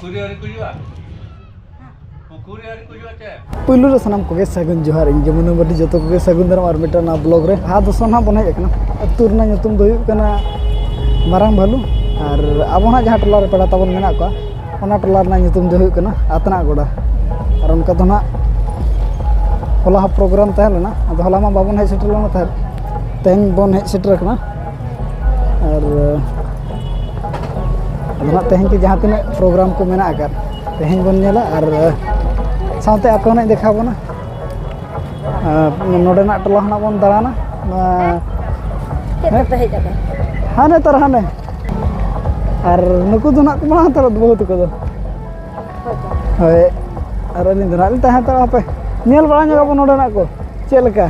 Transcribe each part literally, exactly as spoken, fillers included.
ᱯᱩᱠᱷᱩᱨᱤ ᱟᱹᱣᱨᱤ ᱠᱚ ᱦᱤᱡᱩᱜᱼᱟ? ᱯᱩᱠᱷᱩᱨᱤ ᱟᱹᱣᱨᱤ ᱠᱚ ᱦᱤᱡᱩᱜᱼᱟ ᱪᱮ? ᱯᱩᱭᱞᱩ ᱨᱮ ᱥᱟᱱᱟᱢ ᱠᱚᱜᱮ ᱥᱟᱹᱜᱩᱱ ᱡᱚᱦᱟᱨ, ᱤᱧ ᱜᱮ ᱢᱩᱱᱟᱹ ᱢᱟᱹᱨᱰᱤ, ᱡᱚᱛᱚ ᱠᱚᱜᱮ ᱥᱟᱹᱜᱩᱱ ᱫᱟᱨᱟᱢ ᱟᱨ ᱢᱤᱫᱴᱟᱝ ᱱᱟᱣᱟ ᱵᱞᱚᱜ ᱨᱮ᱾ ᱟᱛᱳ ᱫᱤᱥᱚᱢ ᱱᱟᱦᱟᱜ ᱵᱚᱱ ᱦᱮᱡ ᱟᱠᱟᱱᱟ᱾ ᱟᱹᱛᱩ ᱨᱮᱱᱟᱜ ᱧᱩᱛᱩᱢ ᱫᱚ ᱦᱩᱭᱩᱜ ᱠᱟᱱᱟ ᱢᱟᱨᱟᱝ ᱵᱷᱟᱞᱩ, ᱟᱨ ᱟᱵᱚ ᱱᱟᱦᱟᱜ ᱡᱟᱦᱟᱸ ᱴᱚᱞᱟ ᱨᱮ ᱯᱮᱲᱟ ᱛᱟᱵᱚᱱ ᱢᱮᱱᱟᱜ ᱠᱚᱣᱟ, ᱚᱱᱟ ᱴᱚᱞᱟ ᱨᱮᱱᱟᱜ ᱧᱩᱛᱩᱢ ᱫᱚ ᱦᱩᱭᱩᱜ ᱠᱟᱱᱟ ᱟᱛᱱᱟᱜ ᱜᱚᱰᱟ᱾ ᱟᱨ ᱚᱱᱠᱟ ᱫᱚ ᱱᱟᱦᱟᱜ ᱦᱚᱞᱟ ᱦᱚᱸ ᱯᱨᱳᱜᱨᱟᱢ ᱛᱟᱦᱮᱸ ᱞᱮᱱᱟ, ᱟᱫᱚ ᱦᱚᱞᱟ ᱢᱟ ᱵᱟᱵᱚᱱ ᱦᱮᱡ ᱥᱮᱴᱮᱨ ᱞᱮᱱᱟ ᱛᱟᱦᱮᱸᱫ, ᱛᱮᱦᱮᱧ ᱵᱚᱱ ᱦᱮᱡ ᱥᱮᱴᱮᱨ ᱟᱠᱟᱱᱟ᱾ ᱟᱨ ᱟᱫᱚ ᱱᱟᱦᱟᱜ ᱛᱮᱦᱮᱧ ᱜᱮ ᱡᱟᱦᱟᱸ ᱛᱤᱱᱟᱹᱜ ᱯᱨᱳᱜᱨᱟᱢ ᱠᱚ ᱢᱮᱱᱟᱜ ᱟᱠᱟᱫ, ᱛᱮᱦᱮᱧ ᱵᱚᱱ ᱧᱮᱞᱟ ᱟᱨ ᱥᱟᱶᱛᱮ ᱟᱯᱮ ᱦᱚᱸ ᱱᱟᱜ ᱫᱮᱠᱷᱟᱣ ᱵᱚᱱᱟ᱾ ᱟᱨ ᱱᱚᱰᱮᱱᱟᱜ ᱴᱚᱞᱟ ᱦᱚᱸ ᱱᱟᱜ ᱵᱚᱱ ᱫᱟᱬᱟᱱᱟ᱾ ᱱᱚᱣᱟ ᱪᱮᱫ ᱠᱚᱯᱮ ᱦᱮᱡ ᱟᱠᱟᱱᱟ? ᱦᱟᱱᱮ ᱛᱟᱨ ᱦᱟᱱᱮ᱾ ᱟᱨ ᱱᱩᱠᱩ ᱫᱚ ᱱᱟᱜ ᱠᱚ ᱢᱟᱲᱟᱝ ᱦᱟᱛᱟᱨᱚᱜ ᱫᱚ ᱵᱟᱹᱦᱩ ᱛᱟᱠᱚ ᱫᱚ᱾ ᱦᱳᱭ᱾ ᱟᱨ ᱟᱹᱞᱤᱧ ᱫᱚ ᱱᱟᱜ ᱞᱤᱧ ᱛᱟᱦᱮᱸ ᱦᱟᱛᱟᱲᱚᱜᱼᱟ, ᱦᱟᱯᱮ ᱧᱮᱞ ᱵᱟᱲᱟ ᱧᱚᱜ ᱟᱵᱚᱱ ᱱᱚᱰᱮᱱᱟᱜ ᱠᱚ ᱪᱮᱫ ᱞᱮᱠᱟ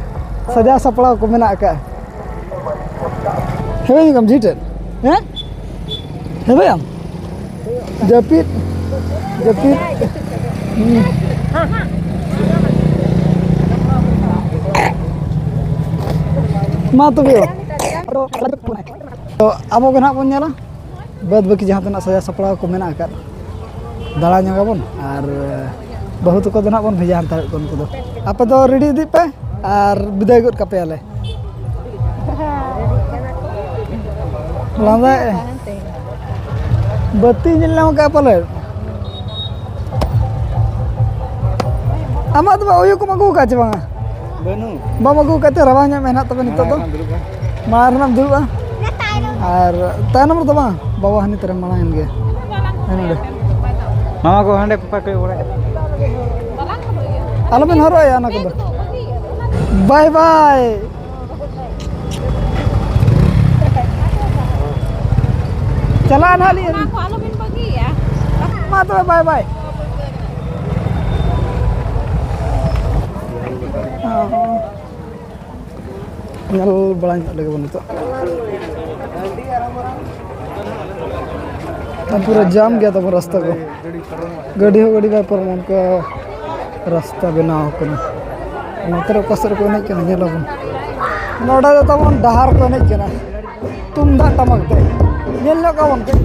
ᱥᱟᱡᱟᱣ ᱥᱟᱯᱲᱟᱣ ᱠᱚ ᱢᱮᱱᱟᱜ ᱟᱠᱟᱫᱼᱟ᱾ ᱦᱮᱸ ᱵᱟᱝ ᱡᱷᱤᱴᱮᱫ? ᱦᱮᱸ? ᱦᱮᱸ ᱵᱟᱝ? ᱡᱟᱹᱯᱤᱫ, ᱡᱟᱹᱯᱤᱫ᱾ ᱦᱩᱸ᱾ ᱢᱟ ᱛᱚᱵᱮ᱾ ᱛᱚ ᱟᱵᱚ ᱜᱮ ᱱᱟᱦᱟᱜ ᱵᱚᱱ ᱧᱮᱞᱟ ᱵᱟᱫᱽ ᱵᱟᱹᱠᱤ ᱡᱟᱦᱟᱸ ᱛᱤᱱᱟᱹᱜ ᱥᱟᱡᱟᱣ ᱥᱟᱯᱲᱟᱣ ᱠᱚ ᱢᱮᱱᱟᱜ ᱟᱠᱟᱫ, ᱫᱟᱬᱟ ᱧᱚᱜᱟᱵᱚᱱ ᱟᱨ ᱵᱟᱹᱦᱩ ᱛᱟᱠᱚ ᱫᱚ ᱱᱟᱦᱟᱜ ᱵᱚᱱ ᱵᱷᱮᱡᱟ ᱦᱟᱱᱛᱟᱲᱮᱫ ᱠᱚᱣᱟ᱾ ᱩᱱᱠᱩ ᱫᱚ ᱟᱯᱮ ᱫᱚ ᱨᱮᱰᱤ ᱤᱫᱤᱜ ᱯᱮ ᱟᱨ ᱵᱤᱫᱟᱹᱭ ᱜᱚᱫ ᱠᱟᱯᱮᱭᱟᱞᱮ᱾ ᱞᱟᱸᱫᱟᱭᱮᱫ ᱵᱟᱹᱛᱤ ᱧᱮᱞ ᱧᱟᱢ ᱠᱟᱜᱼᱟ ᱯᱟᱞᱮᱫ? ᱟᱢᱟᱜ ᱫᱚ ᱵᱟ ᱩᱭᱩ ᱠᱚᱢ ᱟᱹᱜᱩ ᱟᱠᱟᱫ ᱪᱮ ᱵᱟᱝᱟ? ᱵᱟᱹᱱᱩᱜ᱾ ᱵᱟᱢ ᱟᱹᱜᱩ ᱟᱠᱟᱫ ᱛᱮ ᱨᱟᱵᱟᱝ ᱧᱚᱜ ᱢᱮ ᱱᱟᱦᱟᱜ ᱛᱚᱵᱮ ᱱᱤᱛᱚᱜ ᱫᱚ᱾ ᱢᱟᱲᱟᱝ ᱨᱮᱱᱟᱜ ᱫᱩᱲᱩᱵᱼᱟ᱾ ᱟᱨ ᱛᱟᱭᱱᱚᱢ ᱨᱮᱫᱚ ᱵᱟᱝ, ᱵᱟᱵᱟ ᱦᱟᱹᱱᱤ ᱛᱟᱨᱮ ᱢᱟᱲᱟᱝ ᱮᱱ ᱜᱮ᱾ ᱦᱟᱹᱱᱤ ᱱᱚᱰᱮ᱾ ᱢᱟᱢᱟ ᱠᱚ ᱦᱟᱸᱰᱮ ᱯᱟᱠᱟ ᱠᱚ ᱚᱲᱟᱜ᱾ ᱟᱞᱚᱵᱮᱱ ᱦᱚᱨᱚᱜ ᱮᱭᱟ ᱚᱱᱟ ᱠᱚᱫᱚ᱾ ᱵᱟᱭ ᱵᱟᱭ᱾ ᱪᱟᱞᱟᱜᱼᱟ ᱱᱟᱦᱟᱜ ᱞᱤᱧ᱾ ᱚᱱᱟ ᱠᱚ ᱟᱞᱚᱵᱤᱱ ᱵᱟᱹᱜᱤᱭᱟ᱾ ᱢᱟ ᱛᱚᱵᱮ, ᱵᱟᱭ ᱵᱟᱭ᱾ ᱧᱮᱞ ᱵᱟᱲᱟ ᱧᱚᱜ ᱞᱮᱜᱮ ᱵᱚᱱ ᱱᱤᱛᱚᱜ᱾ ᱯᱩᱨᱟᱹ ᱡᱟᱢ ᱜᱮᱭᱟ ᱛᱟᱵᱚᱱ ᱨᱟᱥᱛᱟ ᱠᱚ᱾ ᱜᱟᱹᱰᱤ ᱦᱚᱸ ᱜᱟᱹᱰᱤ ᱵᱟᱭ ᱯᱟᱨᱚᱢᱚᱜ, ᱚᱱᱠᱟ ᱨᱟᱥᱛᱟ ᱵᱮᱱᱟᱣ ᱠᱟᱱᱟ᱾ ᱱᱚᱛᱮ ᱨᱮ ᱚᱠᱟ ᱥᱮᱫ ᱨᱮᱠᱚ ᱮᱱᱮᱡ ᱠᱟᱱᱟ, ᱧᱮᱞ ᱟᱵᱚᱱ᱾ ᱱᱚᱰᱮ ᱫᱚ ᱛᱟᱵᱚᱱ ᱰᱟᱦᱟᱨ ᱠᱚ ᱮᱱᱮᱡ ᱠᱟᱱᱟ, ᱛᱩᱢᱫᱟᱜ ᱴᱟᱢᱟᱠ ᱛᱮ᱾ ᱧᱮᱞ ᱧᱚᱜ ᱠᱟᱜ ᱵᱚᱱ ᱠᱟᱹᱡ᱾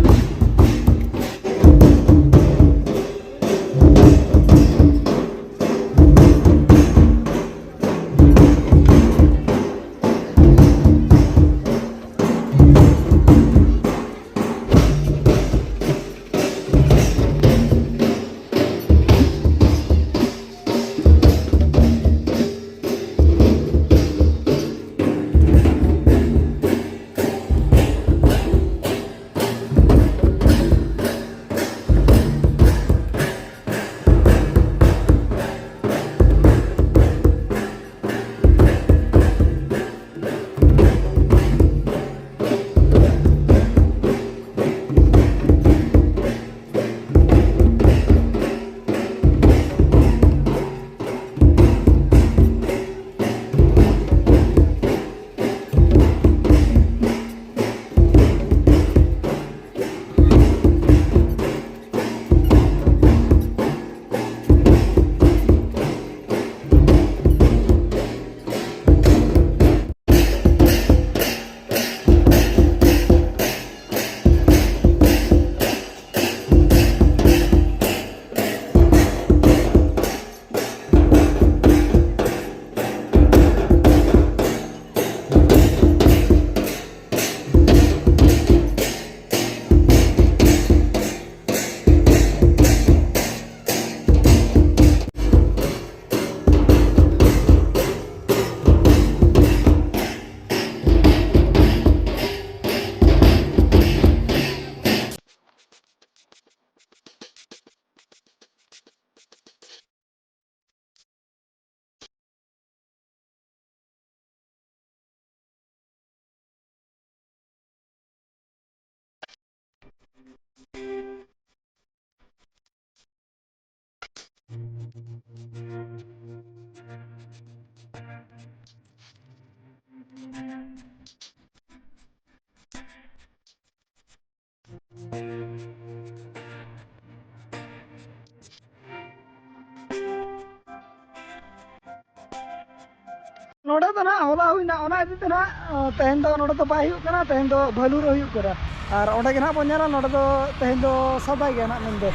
ᱱᱚᱰᱮ ᱫᱚ ᱱᱟᱦᱟᱜ ᱦᱚᱞᱟ ᱦᱩᱭᱱᱟ, ᱚᱱᱟ ᱤᱫᱤ ᱛᱮ ᱱᱟᱦᱟᱜ, ᱚ, ᱛᱮᱦᱮᱧ ᱫᱚ ᱱᱚᱰᱮ ᱫᱚ ᱵᱟᱭ ᱦᱩᱭᱩᱜ ᱠᱟᱱᱟ, ᱛᱮᱦᱮᱧ ᱫᱚ ᱵᱷᱟᱹᱞᱩ ᱨᱮ ᱦᱩᱭᱩᱜ ᱠᱟᱱᱟ᱾ ᱟᱨ ᱚᱸᱰᱮ ᱜᱮ ᱱᱟᱦᱟᱜ ᱵᱚᱱ ᱧᱮᱞᱟ, ᱱᱚᱰᱮ ᱫᱚ ᱛᱮᱦᱮᱧ ᱫᱚ ᱥᱟᱫᱟ ᱜᱮᱭᱟ ᱱᱟᱦᱟᱜ ᱢᱮᱱᱫᱚ᱾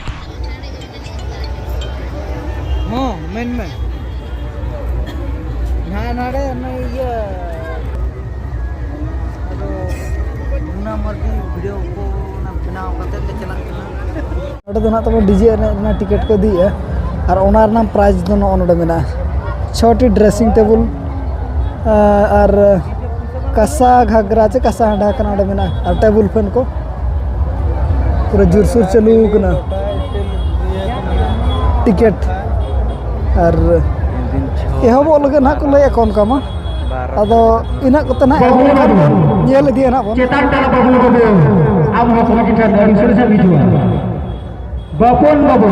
ᱦᱚᱸ, ᱢᱮᱱ ᱢᱮ᱾ ᱱᱟᱦᱟᱜ ᱱᱚᱰᱮ ᱱᱩᱭ ᱤᱭᱟᱹ, ᱟᱫᱚ ᱢᱩᱱᱟ ᱢᱟᱨᱰᱤ ᱵᱷᱤᱰᱤᱭᱳ ᱠᱚ ᱚᱱᱟ ᱵᱮᱱᱟᱣ ᱠᱟᱛᱮ ᱞᱮ ᱪᱟᱞᱟᱜ ᱠᱟᱱᱟ᱾ ᱱᱚᱰᱮ ᱫᱚ ᱱᱟᱦᱟᱜ ᱛᱟᱵᱚᱱ ᱰᱤᱡᱮ ᱮᱱᱮᱡ ᱨᱮᱱᱟᱜ ᱴᱤᱠᱤᱴ ᱠᱚ ᱤᱫᱤᱭᱮᱫᱼᱟ, ᱟᱨ ᱚᱱᱟ ᱨᱮᱱᱟᱜ ᱯᱨᱟᱭᱤᱡᱽ ᱫᱚ ᱱᱚᱜᱼᱚ ᱱᱚᱰᱮ ᱢᱮᱱᱟᱜᱼᱟ, ᱪᱷᱚᱴᱤ ᱰᱨᱮᱥᱤᱝ ᱴᱮᱵᱩᱞ, ᱟᱨ ᱠᱟᱸᱥᱟ ᱜᱷᱟᱜᱽᱨᱟ ᱪᱮ ᱠᱟᱸᱥᱟ ᱦᱟᱸᱰᱟ ᱠᱟᱱᱟ, ᱚᱸᱰᱮ ᱢᱮᱱᱟᱜᱼᱟ, ᱟᱨ ᱴᱮᱵᱩᱞ ᱯᱷᱮᱱ ᱠᱚ ᱯᱩᱨᱟᱹ ᱡᱳᱨᱥᱳᱨ ᱪᱟᱹᱞᱩ ᱠᱟᱱᱟ᱾ ᱴᱤᱠᱤᱴ ᱟᱨ ᱮᱦᱚᱵᱚᱜ ᱞᱟᱹᱜᱤᱫ ᱱᱟᱦᱟᱜ ᱠᱚ ᱞᱟᱹᱭᱮᱫ ᱠᱚ ᱚᱱᱠᱟ ᱢᱟ᱾ ᱟᱫᱚ ᱤᱱᱟᱹᱜ ᱠᱚᱛᱮ ᱱᱟᱦᱟᱜ ᱮᱦᱚᱵ ᱞᱮᱱᱠᱷᱟᱱ ᱵᱚᱱ ᱧᱮᱞ ᱤᱫᱤᱭᱟ ᱱᱟᱦᱟᱜ ᱵᱚᱱ᱾ ᱪᱮᱛᱟᱱ ᱛᱟᱞᱟ ᱵᱟᱹᱵᱩ ᱵᱟᱹᱵᱩ, ᱟᱢ ᱦᱚᱸ ᱠᱚᱢᱤᱴᱤ ᱴᱷᱮᱱ ᱟᱹᱰᱤ ᱥᱟᱹᱨᱤ ᱥᱟᱹᱨᱤ ᱦᱤᱡᱩᱜᱼᱟ᱾ ᱵᱟᱯᱚᱱ ᱵᱟᱹᱵᱩ,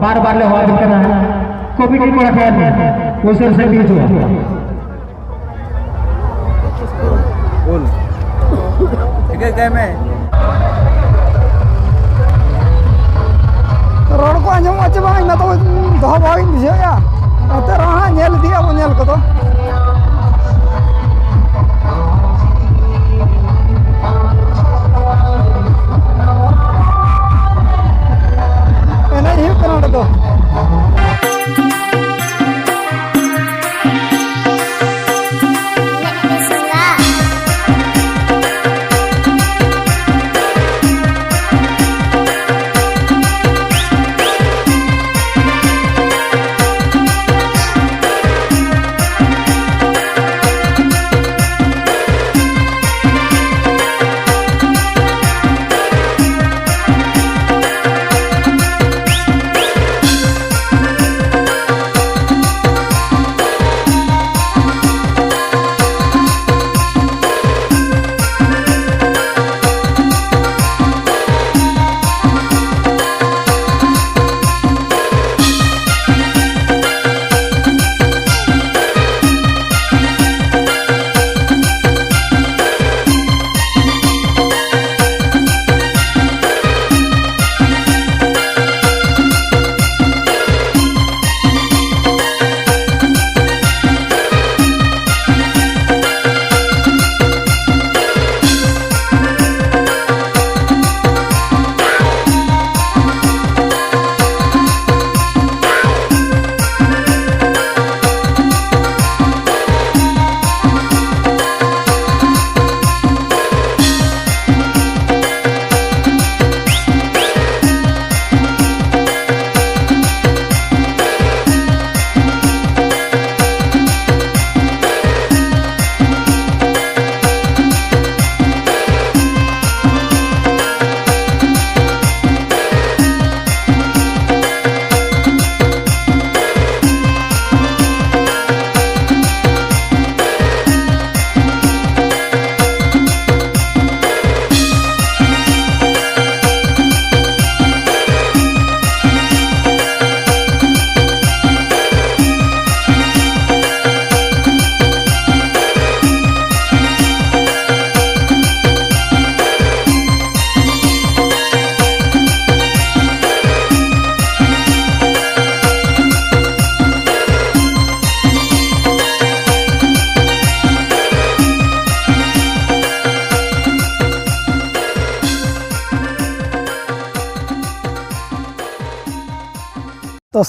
ᱵᱟᱨ ᱵᱟᱨ ᱞᱮ ᱦᱚᱦᱚ ᱟᱵᱤᱱ ᱠᱟᱱᱟ, ᱠᱚᱢᱤᱴᱤ ᱠᱚᱲᱟ ᱴᱷᱮᱱ ᱩᱥᱟᱹᱨᱟ ᱥᱟᱹᱦᱤᱡ ᱦᱤᱡᱩᱜᱼᱟ᱾ ᱵᱚᱞ᱾ ᱴᱷᱤᱠᱟᱹ ᱠᱟᱭ ᱢᱮ᱾ ᱨᱚᱲ ᱠᱚ ᱟᱸᱡᱚᱢᱚᱜᱼᱟ ᱪᱮ ᱵᱟᱝ, ᱤᱧ ᱢᱟ ᱛᱚᱵᱮ ᱫᱚᱦᱚ ᱵᱟᱝ ᱤᱧ ᱵᱩᱡᱷᱟᱹᱣᱮᱫᱼᱟ᱾ ᱮᱱᱛᱮ ᱨᱮᱦᱚᱸ ᱦᱟᱸᱜ ᱧᱮᱞ ᱤᱫᱤᱭᱟ ᱵᱚᱱ ᱧᱮᱞ ᱠᱚᱫᱚ᱾ ᱮᱱᱮᱡ ᱦᱩᱭᱩᱜ ᱠᱟᱱᱟ ᱚᱸᱰᱮ ᱫᱚ᱾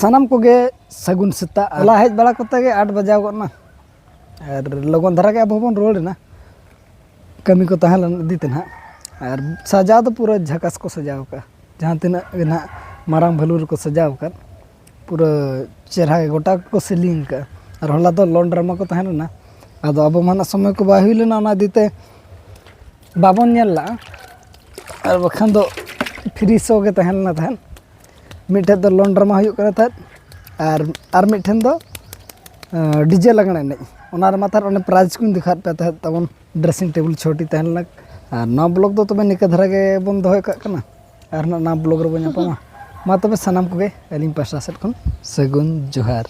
ᱥᱟᱱᱟᱢ ᱠᱚᱜᱮ ᱥᱟᱹᱜᱩᱱ ᱥᱮᱛᱟᱜ᱾ ᱦᱚᱞᱟ ᱦᱮᱡ ᱵᱟᱲᱟ ᱠᱚᱛᱮ ᱜᱮ ᱟᱴ ᱵᱟᱡᱟᱣ ᱜᱚᱫ ᱮᱱᱟ, ᱟᱨ ᱞᱚᱜᱚᱱ ᱫᱷᱟᱨᱟ ᱜᱮ ᱟᱵᱚ ᱵᱚᱱ ᱨᱩᱣᱟᱹᱲ ᱮᱱᱟ᱾ ᱠᱟᱹᱢᱤ ᱠᱚ ᱛᱟᱦᱮᱸ ᱞᱮᱱ ᱤᱫᱤ ᱛᱮ ᱱᱟᱦᱟᱜ, ᱟᱨ ᱥᱟᱡᱟᱣ ᱫᱚ ᱯᱩᱨᱟᱹ ᱡᱷᱟᱠᱟᱥ ᱠᱚ ᱥᱟᱡᱟᱣ ᱟᱠᱟᱫᱼᱟ᱾ ᱡᱟᱦᱟᱸ ᱛᱤᱱᱟᱹᱜ ᱜᱮ ᱱᱟᱦᱟᱜ ᱢᱟᱨᱟᱝ ᱵᱷᱟᱹᱞᱩ ᱨᱮᱠᱚ ᱥᱟᱡᱟᱣ ᱟᱠᱟᱫ, ᱯᱩᱨᱟᱹ ᱪᱮᱦᱨᱟ ᱜᱮ ᱜᱚᱴᱟ ᱠᱚ ᱥᱤᱞᱤᱝ ᱟᱠᱟᱫᱼᱟ᱾ ᱟᱨ ᱦᱚᱞᱟ ᱫᱚ ᱞᱚᱱ ᱰᱨᱟᱢᱟ ᱠᱚ ᱛᱟᱦᱮᱸ ᱞᱮᱱᱟ, ᱟᱫᱚ ᱟᱵᱚ ᱢᱟ ᱱᱟᱜ ᱥᱚᱢᱚᱭ ᱠᱚ ᱵᱟᱭ ᱦᱩᱭ ᱞᱮᱱᱟ, ᱚᱱᱟ ᱤᱫᱤ ᱛᱮ ᱵᱟᱵᱚᱱ ᱧᱮᱞ ᱞᱟᱜᱼᱟ᱾ ᱟᱨ ᱵᱟᱠᱷᱟᱱ ᱫᱚ ᱯᱷᱨᱤ ᱥᱳ ᱜᱮ ᱛᱟᱦᱮᱸ ᱞᱮᱱᱟ ᱛᱟᱦᱮᱸᱫ᱾ ᱢᱤᱫᱴᱷᱮᱡ ᱫᱚ ᱞᱚᱱ ᱰᱨᱟᱢᱟ ᱦᱩᱭᱩᱜ ᱠᱟᱱᱟ ᱛᱟᱦᱮᱸᱫ, ᱟᱨ ᱟᱨ ᱢᱤᱫᱴᱷᱮᱱ ᱫᱚ ᱰᱤᱡᱮ ᱞᱟᱜᱽᱬᱮ ᱮᱱᱮᱡ᱾ ᱚᱱᱟ ᱨᱮᱢᱟ ᱛᱟᱦᱮᱸᱫ ᱚᱱᱮ ᱯᱨᱟᱭᱤᱡᱽ ᱠᱚᱧ ᱫᱮᱠᱷᱟᱣᱟᱫ ᱯᱮ ᱛᱟᱦᱮᱸᱫ, ᱛᱟᱵᱚᱱ ᱰᱨᱮᱥᱤᱝ ᱴᱮᱵᱤᱞ ᱪᱷᱚᱴᱤ ᱛᱟᱦᱮᱸ ᱞᱮᱱᱟ᱾ ᱟᱨ ᱱᱚᱣᱟ ᱵᱞᱚᱜ ᱫᱚ ᱛᱚᱵᱮ ᱱᱤᱝᱠᱟᱹ ᱫᱷᱟᱨᱟ ᱜᱮ ᱵᱚᱱ ᱫᱚᱦᱚ ᱠᱟᱜ ᱠᱟᱱᱟ, ᱟᱨ ᱱᱟᱜ ᱱᱚᱣᱟ ᱵᱞᱚᱜ ᱨᱮᱵᱚᱱ ᱧᱟᱯᱟᱢᱟ᱾ ᱢᱟ ᱛᱚᱵᱮ ᱥᱟᱱᱟᱢ ᱠᱚᱜᱮ ᱟᱹᱞᱤᱧ ᱯᱟᱥᱴᱟ ᱥᱮᱫ ᱠᱷᱚᱱ ᱥᱟᱹᱜᱩᱱ ᱡᱚᱦᱟᱨ᱾